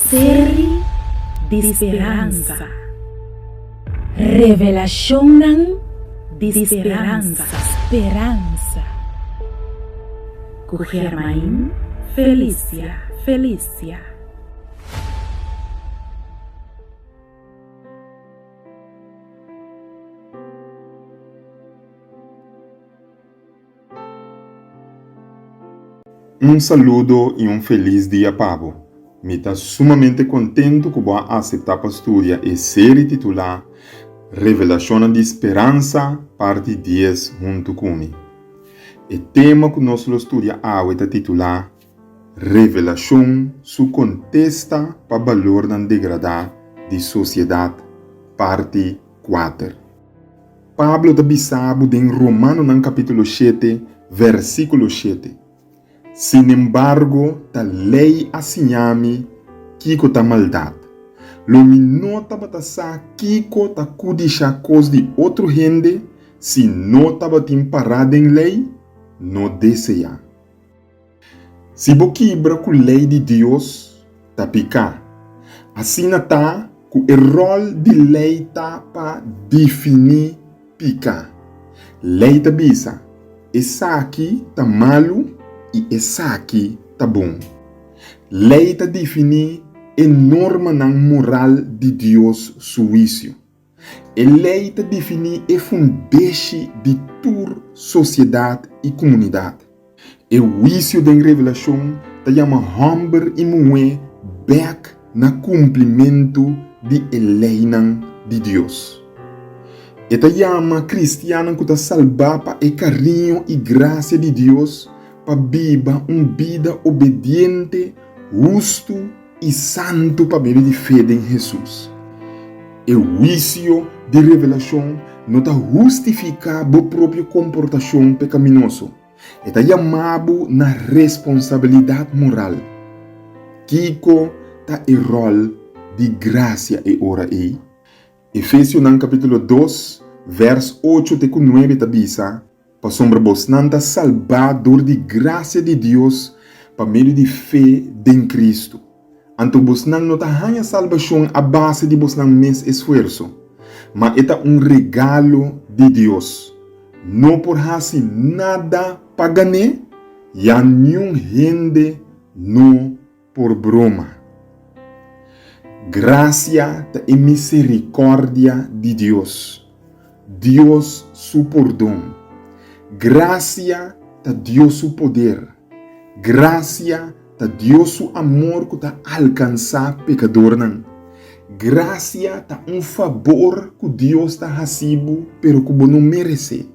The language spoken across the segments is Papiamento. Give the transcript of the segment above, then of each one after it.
Seri di speransa. Revelashonnan di speransa. Speransa. Ku Germain Felicia Felicia. Un saludo i un felis dia pa bo. Mi ta sumamente kontentu ku bo a aseptá pa studia e seri titulá Revelashonnan di Speransa, parti dies huntu ku mi. E tema ku nos lo studia awe ta titulá Revelashon su kontesta pa balornan degradá di sosiedat, parti kuater. Pablo ta bisa bo den Romanonan kapítulo shete, versíkulo shete, Sinembargo, ta lei a siña mi kiko ta maldat. Lo mi no tabata sa kiko ta kudishá kos di otro hende si no tabatin pará den lei, No deseá. Si bo kibra ku lei di Dios, ta piká. Asina ta ku e ròl di lei ta pa definí piká. Lei ta bisa, Esaki ta malu i esaki ta bon. Lei ta definí e normanan moral di Dios su huisio. E lei ta definí e fundeshi di tur sosiedat i komunidat. E huisio den Revelashon ta yama hòmber i muhé bèk na kumplimentu di e leinan di Dios. E ta yama kristiannan ku ta salbá pa e kariño i grasia di Dios pa biba un bida obediente, hustu i santu pa medio di fe den Hesus. E huisio di Revelashon no ta hustifiká bo propio komportashon pekaminoso. E ta yama bo na responsabilidat moral. Kiko ta e ròl di grasia e ora ei? Efesionan kapítulo dos, vèrs ocho te ku nuebe ta bisa, Pasobra bosnan ta salbá dor di grasia di Dios pa medio di fe den Kristu. Anto bosnan no ta haña salbashon a base di bosnan mes esfuerso, ma e ta un regalo di Dios. No por hasi nada pa gan'é, ya niun hende no por broma. Gracia ta e misericordia di Dios, Dios su pordon. Gracia ta Dios su poder. Gracia ta Dios su amor cu ta alcansa pecadornan. Gracia ta un fabor cu Dios ta haci bo pero cu bo no merece.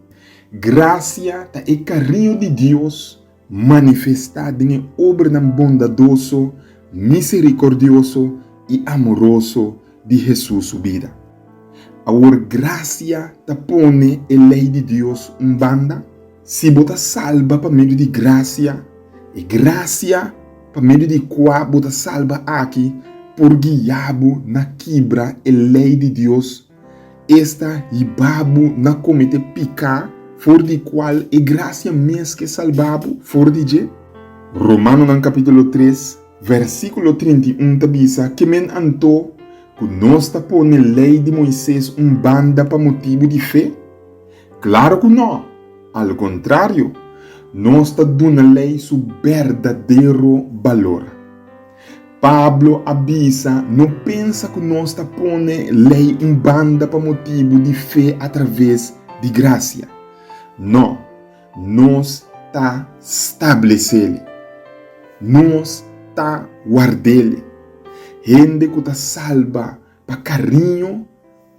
Gracia ta e cariño di Dios Manifestá den e obranan bondadoso, miserikordioso i amoroso di Hesus su bida. Awor grasia ta pone e lei di Dios un banda? Si bo ta salba pa medio di grasia, e grasia pa medio di kua bo ta salba aki por guia bo na kibra e lei di Dios Esta hiba bo na komete piká for di kual e grasia mes ke salba bo for di dje? Romanonan kapítulo tres, vèrsikulo 31 ta bisa, Ke men anto ku nos ta pone Lei di Moises un banda pa motibu di fe? Klaro ku nò! Al kontrario, nos ta duna Lei su berdadero balor. Pablo a bisa, No pensa ku nos ta pone lei un banda pa motibu di fe atraves di grasia. No, nos ta stables'é. Nos ta ward'é. Hende ku ta salba pa kariño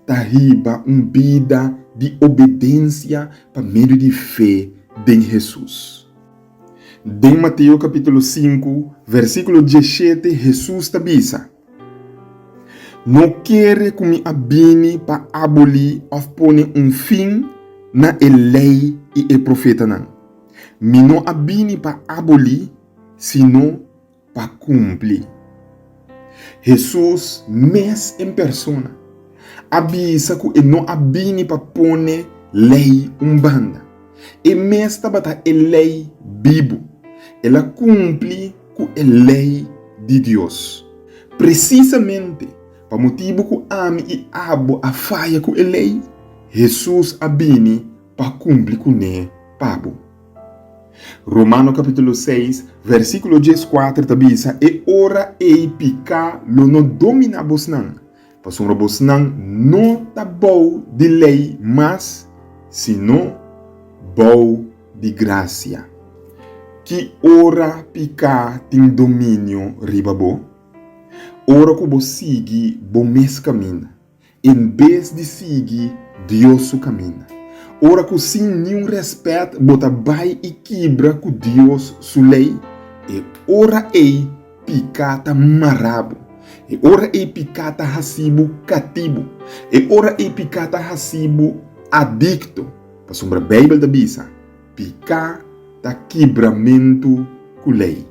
ta hiba un bida di obedensia pa medio di fe den Hesus. Den Mateo kapítulo sinku, versíkulo dieshete Hesus ta bisa, No kere ku mi a bini pa abolí òf pone un fin na e Lei i e Profetanan. Mi no a bini pa abolí, sino pa kumpli. Hesus mes en persona a bisa ku e no a bini pa pone lei un banda. E mes tabata e lei bibu. El a kumpli ku e lei di Dios. Presisamente pa motibu ku ami i abo a faya ku e lei, Hesus a bini pa kumpli kuné pa bo. Romano kapítulo 6, versíkulo 14 ta bisa, E ora ei piká lo no dominá bosnan, pasobra bosnan no ta bou di lei mas, sino bou di grasia. Ki ora piká tin dominio riba bo? Ora ku bo sigui bo mes kaminda, en bes di sigui Dios su kaminda. Ora ku sin niun rèspèt bo ta bai i kibra ku Dios su lei, e ora ei piká ta mará bo. E ora ei piká ta hasi bo katibu. E ora ei piká ta hasi bo adikto. Pasobra Beibel ta bisa, Piká ta kibramentu ku lei.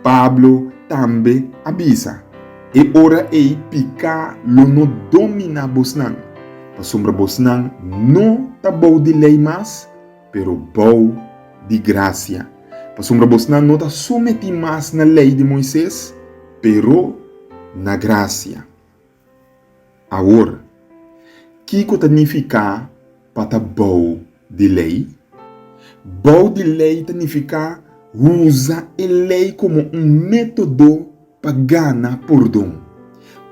Pablo tambe a bisa, E ora ei piká lo no dominá bosnan, pasobra bosnan no ta bou di lei mas, pero bou di grasia. Pasobra bosnan no ta sometí mas na lei di Moises, pero na grasia. Awor, kiko ta nifiká pa ta bou di lei? Bou di lei ta nifiká usa e lei komo un método pa gana pordon,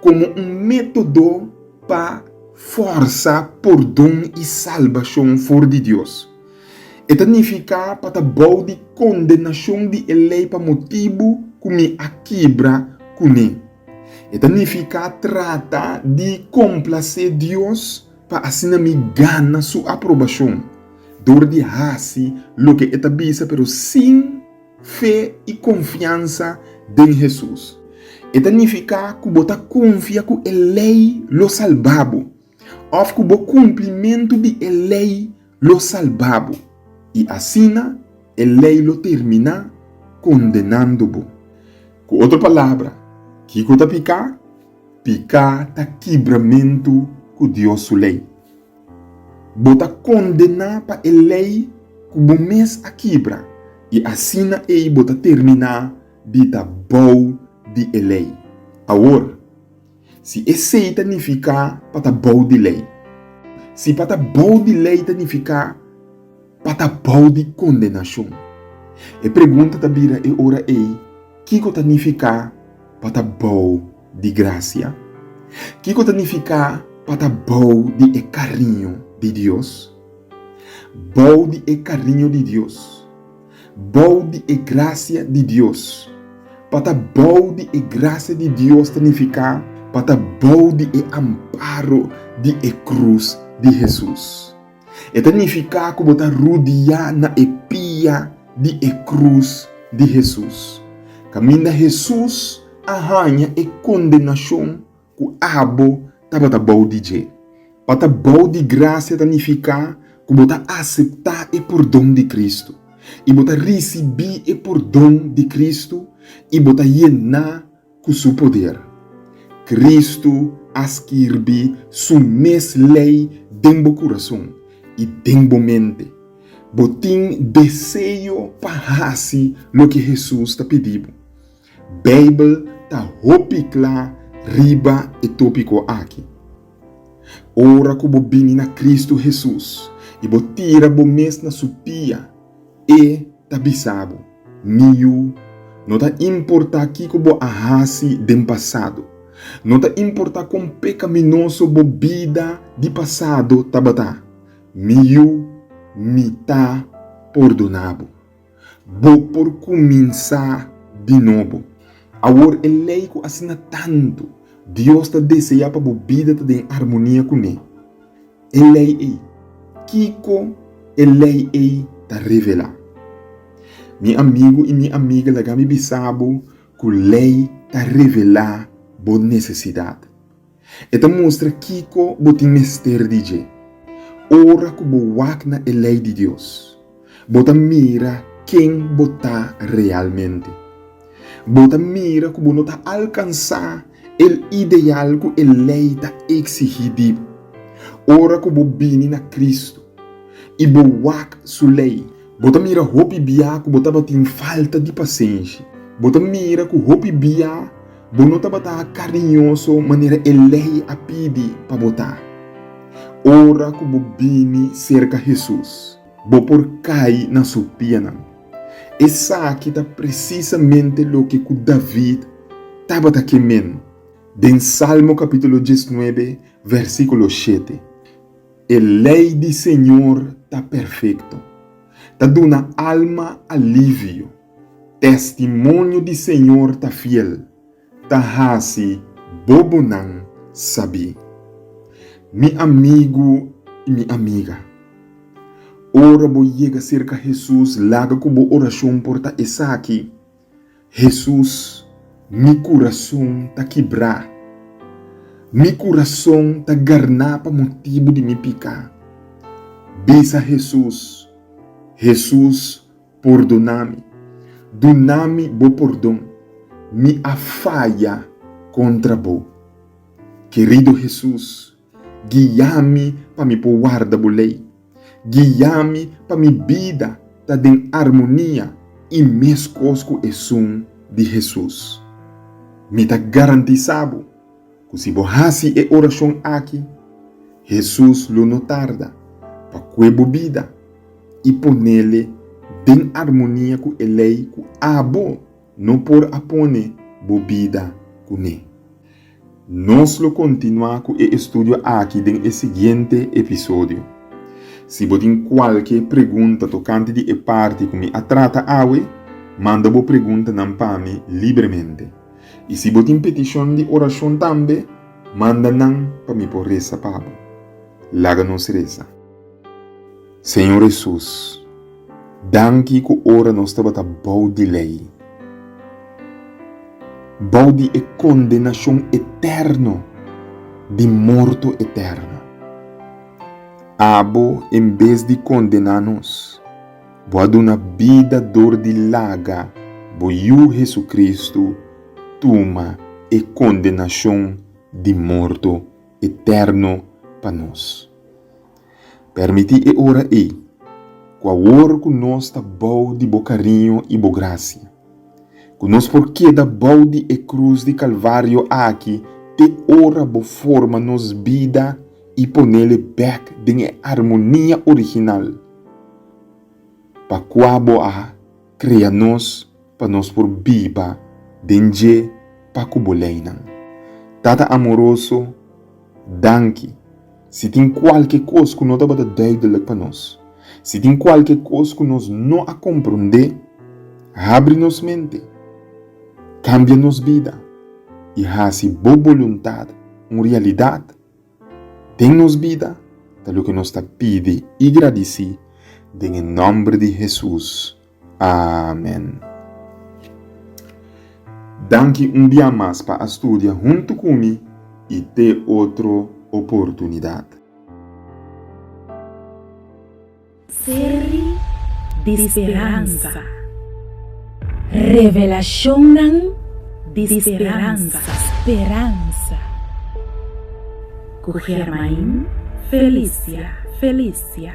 komo un método pa fòrsa pordon i salbashon for di Dios. E ta nifiká pa ta bou di kondenashon di e lei pa motibu ku mi a kibra kuné. E ta nifiká trata di komplasé Dios pa asina mi gana su aprobashon dor di hasi loke e ta bisa pero sin fe i konfiansa den Hesus. E ta nifiká ku bo ta konfia ku e lei lo salba bo òf ku bo kumplimentu di e lei lo salba bo i asina e lei lo terminá kondenando bo. Ku otro palabra, kiko ta piká? Piká ta kibramentu ku Dios su lei. Bo ta kondená pa e lei ku bo mes a kibra i asina ei bo ta terminá di ta bou di e lei. Awor, si esei ta nifiká pa ta bou di lei, si pa ta bou di lei ta nifiká pa ta bou di kondenashon, e pregunta ta bira e ora ei, Kiko ta nifiká pa ta bou di grasia? Kiko ta nifiká pa ta bou di e kariño di Dios? Bou di e kariño di Dios, bou di e grasia di Dios. Pa ta bou di e grasia di Dios ta nifiká pa ta bou di e amparo di e krus di Hesus. E ta nifiká ku bo ta rudiá na e pia di e krus di Hesus, kaminda Hesus a haña e kondenashon ku abo tabata bou di dje. Pa ta bou di grasia ta nifiká ku bo ta aseptá e pordon di Kristu, i bo ta risibí e pordon di Kristu i bo ta yená ku su poder. Kristu a skirbi su mes lei den bo kurason i den bo mente. Bo tin deseo pa hasi loke Hesus ta pidi bo. Beibel ta hopi kla riba e tópiko aki. Ora ku bo bini na Kristu Hesus i bo tira bo mes na su pia, e ta bisa bo, Mi yu, no ta importá kiko bo a hasi den pasado, no ta importá kon pekaminoso bo bida di pasado tabata, mi yu, mi ta pordoná bo. Bo por kuminsá di nobo. Awor e lei ku asina tantu Dios ta deseá pa bo bida ta den armonia kuné. E lei ei, kiko e lei ei ta revelá? Mi amigu i mi amiga laga mi bisa bo ku lei ta revelá bo nesesidat. E ta mustra kiko bo tin mester di dje. Ora ku bo wak na e lei di Dios, bo ta mira ken bo ta realmente. Bo ta mira ku bo no ta alkansá e ideal ku e lei ta eksigí di bo. Ora ku bo bini na Kristu i bo wak su lei, bo ta mira hopi bia ku bo tabatin falta di pasenshi. Bo ta mira ku hopi bia. Bo no tabata kariñoso manera e lei a pidi pa bo ta. Ora ku bo bini serka Hesus, bo por kai na su pianan. Esaki ta presisamente loke ku David tabata ke men den Salmo kapítulo diesnuebe, versíkulo shete, E lei di señor ta perfekto, ta duna alma alivio. Testimonio di Señor ta fiel, ta hasi bobonan sabí. Mi amigu i mi amiga, ora bo yega serka Hesus laga ku bo orashon por ta esaki, Hesus, mi kurason ta kibrá. Mi kurason ta garná pa motibu di mi piká. Bisa Hesus, Hesus, Pordoná mi. Duná mi bo pordon. Mi a faya kontra bo. Kerido Hesus, guia mi pa mi por warda bo lei. Guia mi pa mi bida ta den armonia i meskos ku esun di Hesus. Mi ta garantisá bo ku si bo hasi e orashon aki, Hesus lo no tarda pa kue bo bida i ponele den armonia ku e lei ku abo no por a pone bo bida kuné. Nos lo kontinuá ku e estudio aki den e siguiente episodio. Si bo tin kualke pregunta tokante di e parti ku mi a trata awe, manda bo preguntanan pa mi libremente. I si bo tin petishon di orashon tambe, manda nan pa mi por resa pa bo. Laga nos resa. Señor Hesus, danki ku ora nos tabata bou di lei, bou di e kondenashon eterno di morto eterno, Abo en bes di kondená nos, Bo a duna bida dor di laga Bo Yu Hesukristu tuma e kondenashon di morto eterno pa nos. Permití e ora ei, ku awor ku nos ta bou di Bo kariño i Bo grasia, ku nos por keda bou di e krus di Kalvario aki te ora Bo forma nos bida i ponele bèk den e armonia original pa kua Bo a krea nos pa nos por biba den dje pa ku Bo leinan. Tata amoroso, danki. Si tin kualke kos ku no tabata duidelik pa nos, si tin kualke kos ku nos no a komprondé, habri nos mente, kambia nos bida i hasi Bo boluntat un realidat den nos bida, ta loke nos ta pidi i gradisí den e nòmber di Hesus. Amen. Danki un bia mas pa a studia huntu ku mi i te otro oportunidat. Seri di speransa. Revelashonnan di speransa. Speransa. Ku Germain Felicia. Felicia.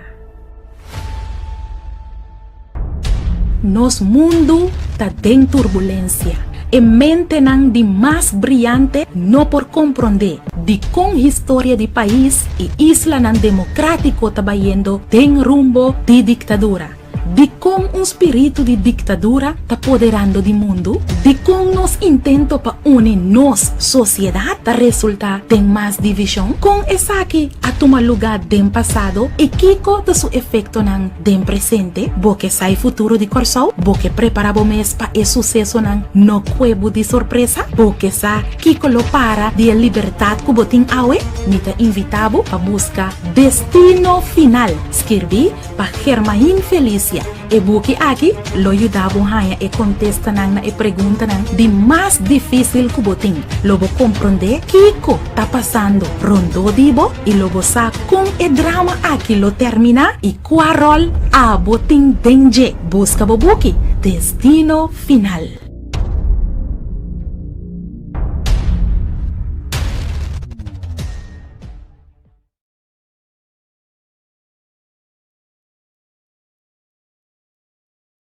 Nos mundu ta den turbulensia. E mentenan di mas briante no por komprondé dikon historia di pais i islanan demokratiko ta bayendo den rumbo di diktadura. Dikon un spiritu di diktadura ta poderando di mundu? Dikon nos intento pa uni nos sosiedat ta resultá den mas divishon? Kon esaki a tuma lugá den pasado i kiko ta su efektonan den presente? Bo ke sa e futuro di Kòrsou? Bo ke prepará bo mes pa e susesonan no kue bo di sorpresa? Bo ke sa kiko lo para di e libertat ku bo tin awe? Mi ta invitá bo pa buska Destino Final, skirbí pa Germain Felicia. E buki aki lo yuda bo haña e kontestanan na e preguntanan di mas difísil ku bo tin. Lo bo komprondé kiko ta pasando rondó di bo i lo bo sa kon e drama aki lo terminá i kua ròl abo tin den dje. Buska bo buki Destino Final.